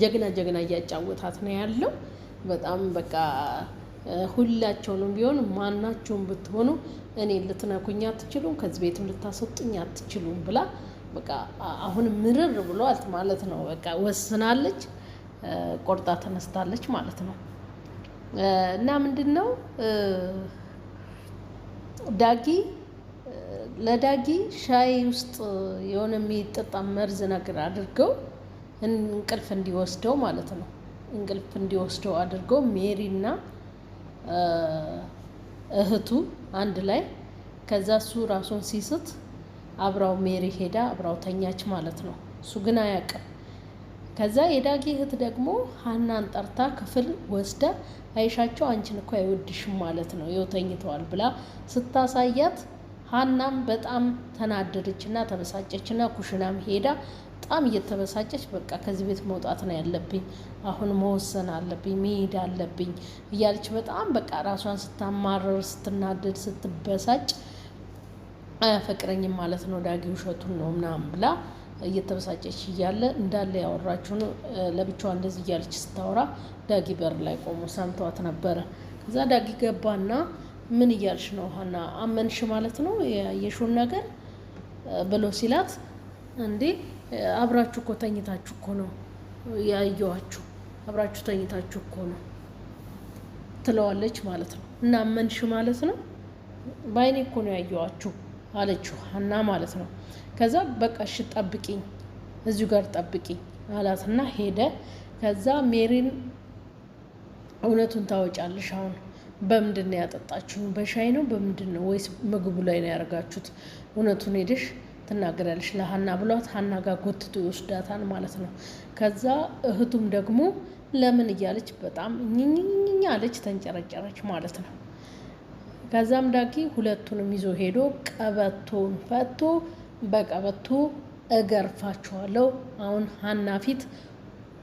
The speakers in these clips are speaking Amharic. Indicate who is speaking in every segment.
Speaker 1: ጀግና ጀግና እያጫወታት ነው ያለው። በጣም በቃ ሁላቸውንም ቢሆን ማናቸውም ብትሆኑ እኔ ልትነኩኝ አትችሉም፣ ከዚህ ቤትም ልታስወጡኝ አትችሉም ብላ በቃ አሁን ምርር ብሏት ማለት ነው። በቃ ወስናለች፣ ቆርጣ ተነስታለች ማለት ነው። እና ምንድን ነው ዳጊ ለዳጊ ሻይ ውስጥ የሆነ የሚጠጣ መርዝ ነገር አድርገው እንቅልፍ እንዲወስደው ማለት ነው። እንቅልፍ እንዲወስደው አድርገው ሜሪና እህቱ አንድ ላይ፣ ከዛ እሱ ራሱን ሲስት አብራው ሜሪ ሄዳ አብራው ተኛች ማለት ነው። እሱ ግን አያውቅም። ከዛ የዳጊ እህት ደግሞ ሀናን ጠርታ ክፍል ወስዳ አይሻቸው አንቺን እኮ አይወድሽም ማለት ነው፣ ይኸው ተኝተዋል ብላ ስታሳያት ሀናም በጣም ተናደደችና ተበሳጨችና ኩሽናም ሄዳ በጣም እየተበሳጨች በቃ ከዚህ ቤት መውጣት ነው ያለብኝ፣ አሁን መወሰን አለብኝ፣ መሄድ አለብኝ እያለች በጣም በቃ ራሷን ስታማረር፣ ስትናደድ፣ ስትበሳጭ አያፈቅረኝም ማለት ነው ዳጊ ውሸቱን ነው ምናምን ብላ እየተበሳጨች እያለ እንዳለ ያወራችውን ለብቻዋ እንደዚህ እያለች ስታወራ ዳጊ በር ላይ ቆሞ ሰምቷት ነበረ። ከዛ ዳጊ ገባና ምን እያልሽ ነው ሀና፣ አመንሽ ማለት ነው ያየሽውን ነገር ብሎ ሲላት፣ እንዴ አብራችሁ እኮ ተኝታችሁ እኮ ነው ያየኋችሁ፣ አብራችሁ ተኝታችሁ እኮ ነው ትለዋለች ማለት ነው። እና አመንሽ ማለት ነው፣ በአይኔ እኮ ነው ያየኋችሁ አለችው ሀና ማለት ነው። ከዛ በቃ እሺ ጠብቂኝ፣ እዚሁ ጋር ጠብቂኝ አላትና ሄደ። ከዛ ሜሪን እውነቱን ታወጫለሽ፣ አሁን በምንድን ነው ያጠጣችሁ? በሻይ ነው በምንድን ነው ወይስ ምግቡ ላይ ነው ያደርጋችሁት? እውነቱን ሄደሽ ትናገራለሽ ለሀና ብሏት ሀና ጋር ጎትቶ ይወስዳታል ማለት ነው። ከዛ እህቱም ደግሞ ለምን እያለች በጣም እኝኝኝኝ አለች፣ ተንጨረጨረች ማለት ነው። ከዛም ዳጊ ሁለቱንም ይዞ ሄዶ ቀበቶን ፈቶ በቀበቶ እገርፋችኋለሁ፣ አሁን ሀና ፊት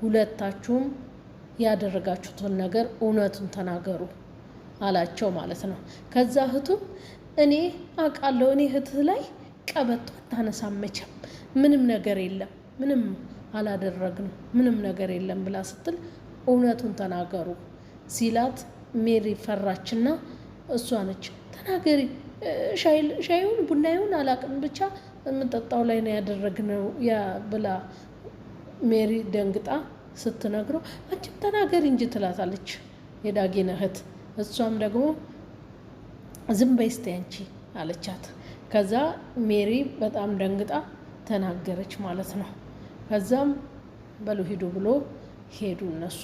Speaker 1: ሁለታችሁም ያደረጋችሁትን ነገር እውነቱን ተናገሩ አላቸው ማለት ነው። ከዛ እህቱ እኔ አውቃለሁ፣ እኔ እህትህ ላይ ቀበቶ አታነሳም መቼም፣ ምንም ነገር የለም፣ ምንም አላደረግንም፣ ምንም ነገር የለም ብላ ስትል እውነቱን ተናገሩ ሲላት ሜሪ ፈራችና እሷ ነች ተናገሪ፣ ሻዩን ቡናዩን አላቅም ብቻ የምንጠጣው ላይ ነው ያደረግነው ያ ብላ ሜሪ ደንግጣ ስትነግረው አንቺም ተናገሪ እንጂ ትላታለች የዳጊን እህት። እሷም ደግሞ ዝም በይ እስቲ አንቺ አለቻት። ከዛ ሜሪ በጣም ደንግጣ ተናገረች ማለት ነው። ከዛም በሉ ሂዱ ብሎ ሄዱ እነሱ።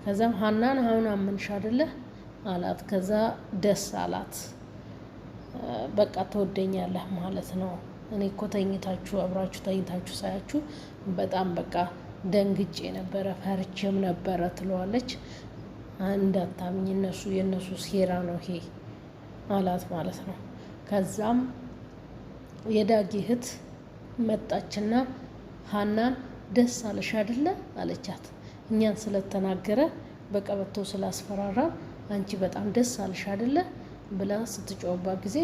Speaker 1: ከዛም ሀናን አሁን አመንሽ አይደለ አላት። ከዛ ደስ አላት። በቃ ትወደኛለህ ማለት ነው። እኔ እኮ ተኝታችሁ አብራችሁ ተኝታችሁ ሳያችሁ በጣም በቃ ደንግጬ ነበረ፣ ፈርቼም ነበረ ትለዋለች። እንዳታምኝ እነሱ የእነሱ ሴራ ነው ይሄ አላት ማለት ነው። ከዛም የዳጊ እህት መጣችና ሀናን ደስ አለሽ አይደለ አለቻት። እኛን ስለተናገረ በቀበቶ ስላስፈራራ አንቺ በጣም ደስ አለሽ አይደለ ብላ ስትጮህባት ጊዜ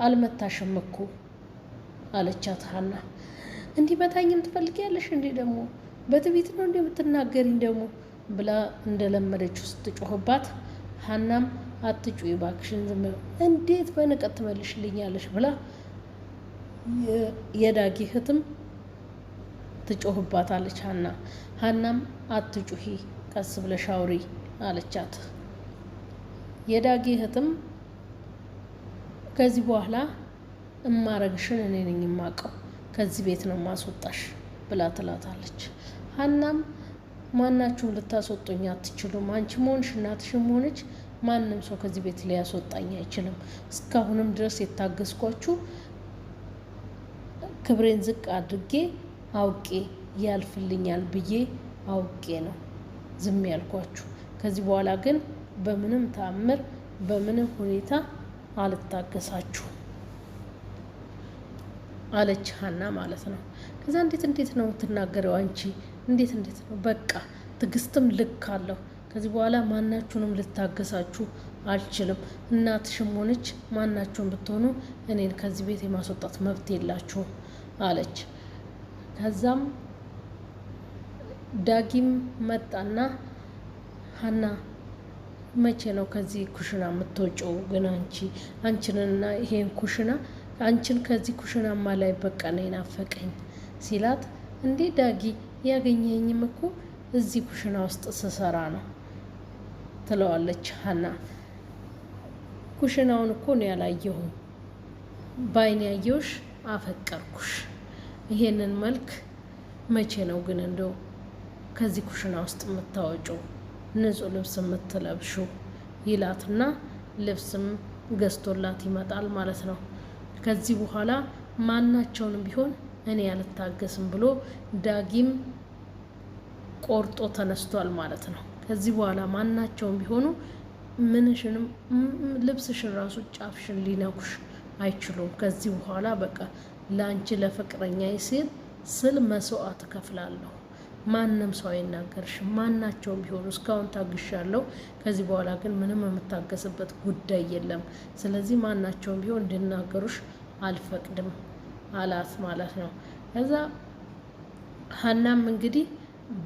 Speaker 1: አልመታሽም እኮ አለቻት ሀና። እንዲህ መታኝም ትፈልጊያለሽ እንዴ ደግሞ በትዕቢት ነው እንዴ የምትናገሪኝ ደግሞ ብላ እንደለመደችው ስትጮህባት ሀናም አትጩይ እባክሽን፣ ዝም እንዴት በንቀት ትመልሽልኛለሽ ብላ የዳጊ እህትም ትጮህባታለች ሀና። ሀናም አትጩሂ ቀስ ብለሽ አውሪ አለቻት። የዳጊ እህትም ከዚህ በኋላ እማረግሽን እኔ ነኝ የማውቀው፣ ከዚህ ቤት ነው ማስወጣሽ ብላ ትላታለች። ሀናም ማናችሁም ልታስወጡኝ አትችሉም፣ አንቺም ሆንሽ እናትሽም ሆነች ማንም ሰው ከዚህ ቤት ሊያስወጣኝ አይችልም። እስካሁንም ድረስ የታገስኳችሁ ክብሬን ዝቅ አድርጌ አውቄ ያልፍልኛል ብዬ አውቄ ነው ዝም ያልኳችሁ። ከዚህ በኋላ ግን በምንም ተአምር በምንም ሁኔታ አልታገሳችሁም አለች ሀና ማለት ነው። ከዛ እንዴት እንዴት ነው የምትናገረው አንቺ? እንዴት እንዴት ነው? በቃ ትዕግስትም ልክ አለሁ። ከዚህ በኋላ ማናችሁንም ልታገሳችሁ አልችልም። እናትሽም ሆነች ማናችሁም ብትሆኑ እኔን ከዚህ ቤት የማስወጣት መብት የላችሁም አለች። ከዛም ዳጊም መጣና ሀና መቼ ነው ከዚህ ኩሽና የምትወጪው? ግን አንቺ አንቺንና ይሄን ኩሽና አንቺን ከዚህ ኩሽናማ ላይ በቃ ነው የናፈቀኝ ሲላት፣ እንዴ ዳጊ ያገኘኝም እኮ እዚህ ኩሽና ውስጥ ስሰራ ነው ትለዋለች ሀና። ኩሽናውን እኮ ነው ያላየሁም፣ በአይን ያየሁሽ አፈቀርኩሽ። ይሄንን መልክ መቼ ነው ግን እንደው ከዚህ ኩሽና ውስጥ የምታወጪው ንጹህ ልብስ የምትለብሹ? ይላትና ልብስም ገዝቶላት ይመጣል ማለት ነው። ከዚህ በኋላ ማናቸውንም ቢሆን እኔ አልታገስም ብሎ ዳጊም ቆርጦ ተነስቷል ማለት ነው። ከዚህ በኋላ ማናቸውም ቢሆኑ ምንሽንም ልብስሽን ራሱ ጫፍሽን ሊነኩሽ አይችሉም። ከዚህ በኋላ በቃ ለአንቺ ለፍቅረኛ ሲል ስል መስዋዕት እከፍላለሁ። ማንም ሰው አይናገርሽም። ማናቸውም ቢሆኑ እስካሁን ታግሻለሁ። ከዚህ በኋላ ግን ምንም የምታገስበት ጉዳይ የለም። ስለዚህ ማናቸውም ቢሆን እንዲናገሩሽ አልፈቅድም አላት ማለት ነው። ከዛ ሀናም እንግዲህ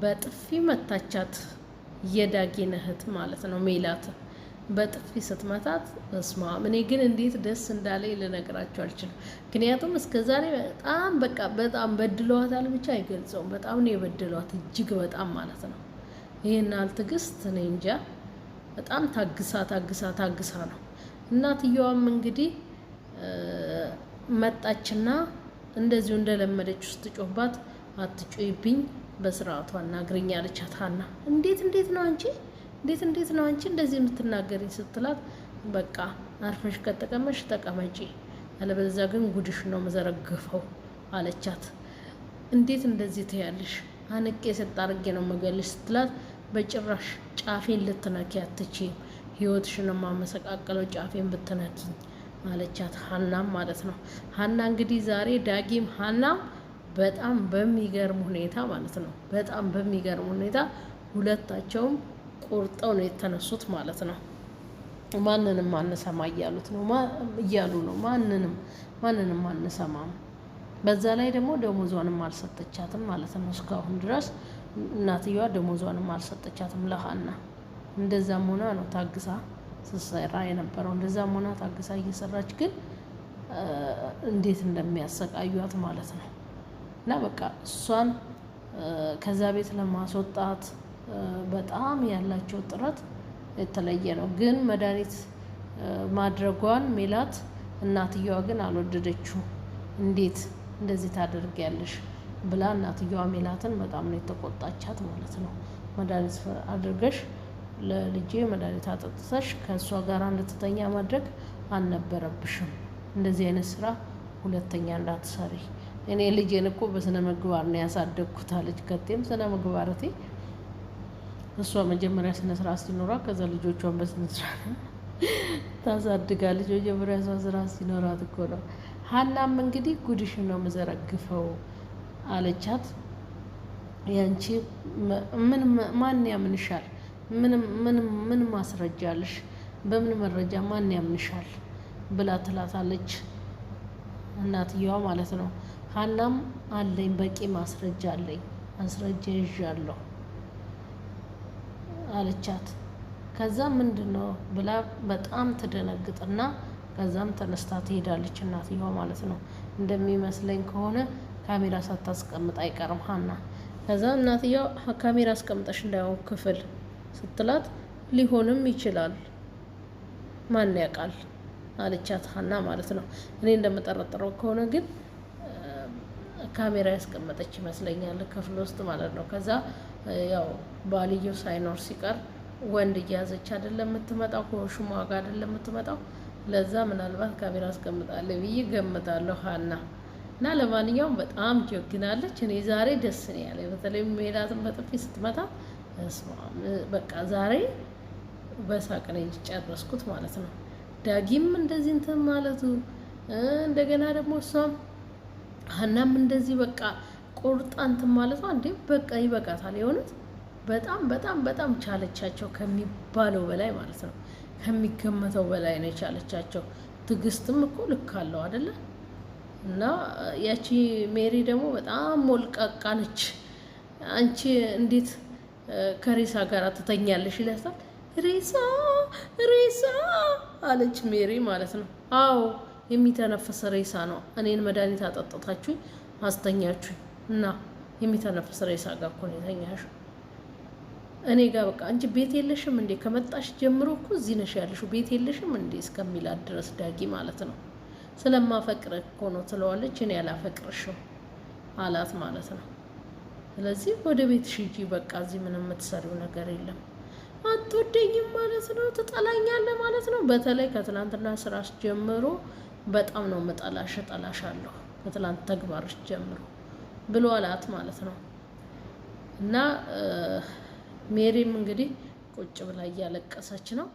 Speaker 1: በጥፊ መታቻት፣ የዳጊን እህት ማለት ነው ሜላት በጥፊ ስትመታት፣ እስማ እኔ ግን እንዴት ደስ እንዳለኝ ልነግራቸው አልችልም። ምክንያቱም እስከ ዛሬ በጣም በቃ በጣም በድለዋታል፣ ብቻ አይገልጸውም። በጣም ነው የበድለዋት፣ እጅግ በጣም ማለት ነው። ይህን ያህል ትዕግስት እኔ እንጃ። በጣም ታግሳ ታግሳ ታግሳ ነው። እናትየዋም እንግዲህ መጣችና እንደዚሁ እንደለመደች ውስጥ ጮህባት፣ አትጮይብኝ በስርዓቱ አናግሪኝ አለቻት ሀና። እንዴት እንዴት ነው አንቺ እንዴት እንዴት ነው አንቺ እንደዚህ የምትናገሪኝ ስትላት፣ በቃ አርፈሽ ከተቀመሽ ተቀመጪ፣ አለበለዚያ ግን ጉድሽ ነው መዘረግፈው አለቻት። እንዴት እንደዚህ ትያለሽ? አንቄ ስጣርጌ ነው መገልሽ ስትላት፣ በጭራሽ ጫፌን ልትነኪ አትችይም፣ ህይወትሽን የማመሰቃቀለው ጫፌን ብትነኪኝ አለቻት። ሀናም ማለት ነው። ሀና እንግዲህ ዛሬ ዳጊም ሀናም በጣም በሚገርም ሁኔታ ማለት ነው፣ በጣም በሚገርም ሁኔታ ሁለታቸውም ቆርጠው ነው የተነሱት ማለት ነው። ማንንም አንሰማ እያሉት ነው እያሉ ነው። ማንንም ማንንም አንሰማም። በዛ ላይ ደግሞ ደሞዟንም አልሰጠቻትም ማለት ነው። እስካሁን ድረስ እናትየዋ ደሞዟንም አልሰጠቻትም ለሀና። እንደዛም ሆና ነው ታግሳ ስትሰራ የነበረው። እንደዛም ሆና ታግሳ እየሰራች ግን እንዴት እንደሚያሰቃዩት ማለት ነው። እና በቃ እሷን ከዛ ቤት ለማስወጣት በጣም ያላቸው ጥረት የተለየ ነው። ግን መድኃኒት ማድረጓን ሜላት እናትየዋ ግን አልወደደችው። እንዴት እንደዚህ ታደርጊያለሽ ብላ እናትየዋ ሜላትን በጣም ነው የተቆጣቻት ማለት ነው። መድኃኒት አድርገሽ ለልጄ መድኃኒት አጠጥተሽ ከእሷ ጋር እንድትተኛ ማድረግ አልነበረብሽም። እንደዚህ አይነት ስራ ሁለተኛ እንዳትሰሪ። እኔ ልጄን እኮ በስነ ምግባር ነው ያሳደግኩት አለች። ከቴም ስነ ምግባርቴ እሷ መጀመሪያ ስነ ስርዓት ሲኖራት ከዛ ልጆቿን በስነ ስርዓት ታሳድጋለች። መጀመሪያ እሷ ስርዓት ሲኖራት እኮ ነው። ሀናም እንግዲህ ጉድሽን ነው የምዘረግፈው አለቻት። ያንቺ ምን ማን ያምንሻል? ምንም ምንም ምን ማስረጃ አለሽ? በምን መረጃ ማን ያምንሻል? ብላ ትላታለች እናትየዋ ማለት ነው። ሀናም አለኝ በቂ ማስረጃ አለኝ፣ ማስረጃ ይዣለሁ አለቻት። ከዛ ምንድን ነው ብላ በጣም ትደነግጥና ከዛም ተነስታ ትሄዳለች እናትየዋ ማለት ነው። እንደሚመስለኝ ከሆነ ካሜራ ሳታስቀምጥ አይቀርም ሀና። ከዛ እናትየዋ ካሜራ አስቀምጠሽ እንዳይሆን ክፍል ስትላት ሊሆንም ይችላል ማን ያውቃል አለቻት ሀና ማለት ነው። እኔ እንደምጠረጥረው ከሆነ ግን ካሜራ ያስቀመጠች ይመስለኛል ክፍል ውስጥ ማለት ነው። ከዛ ያው ባልየው ሳይኖር ሲቀር ወንድ እያዘች አይደለም የምትመጣው፣ ከሹሟ ጋር አይደለም የምትመጣው። ለዛ ምናልባት ካሜራ አስቀምጣለሁ ብዬ ገምታለሁ ሀና እና ለማንኛውም በጣም ጀግናለች። እኔ ዛሬ ደስ ነው ያለኝ፣ በተለይ ሜላትን በጥፊ ስትመታ በቃ ዛሬ በሳቅ ነው ጨረስኩት ማለት ነው። ዳጊም እንደዚህ እንትን ማለቱ እንደገና ደግሞ እሷም ሀናም እንደዚህ በቃ ቁርጣ እንትን ማለቷ እንዴ በቃ ይበቃታል። የሆኑት በጣም በጣም በጣም ቻለቻቸው ከሚባለው በላይ ማለት ነው። ከሚገመተው በላይ ነው የቻለቻቸው። ትዕግስትም እኮ ልክ አለው አይደለ? እና ያቺ ሜሪ ደግሞ በጣም ሞልቃቃ ነች። አንቺ እንዴት ከሬሳ ጋር ትተኛለሽ ይላታል። ሬሳ ሬሳ አለች ሜሪ ማለት ነው። አዎ የሚተነፍስ ሬሳ ነው። እኔን መድኃኒት አጠጥታችሁኝ አስተኛችሁኝ እና የሚተነፍስ ሬሳ ጋር እኮ ነው የተኛሽው እኔ ጋር። በቃ አንቺ ቤት የለሽም እንዴ? ከመጣሽ ጀምሮ እኮ እዚህ ነሽ ያለሽው፣ ቤት የለሽም እንዴ እስከሚላት ድረስ ዳጊ ማለት ነው። ስለማፈቅር እኮ ነው ትለዋለች። እኔ አላፈቅርሽም አላት ማለት ነው። ስለዚህ ወደ ቤትሽ ሂጂ፣ በቃ እዚህ ምንም የምትሰሪው ነገር የለም። አትወደኝም ማለት ነው፣ ትጠላኛለህ ማለት ነው። በተለይ ከትላንትና ስራሽ ጀምሮ በጣም ነው የምጠላሽ፣ እጠላሻለሁ ከትላንት ተግባርሽ ጀምሮ ብሎ አላት ማለት ነው። እና ሜሪም እንግዲህ ቁጭ ብላ እያለቀሰች ነው።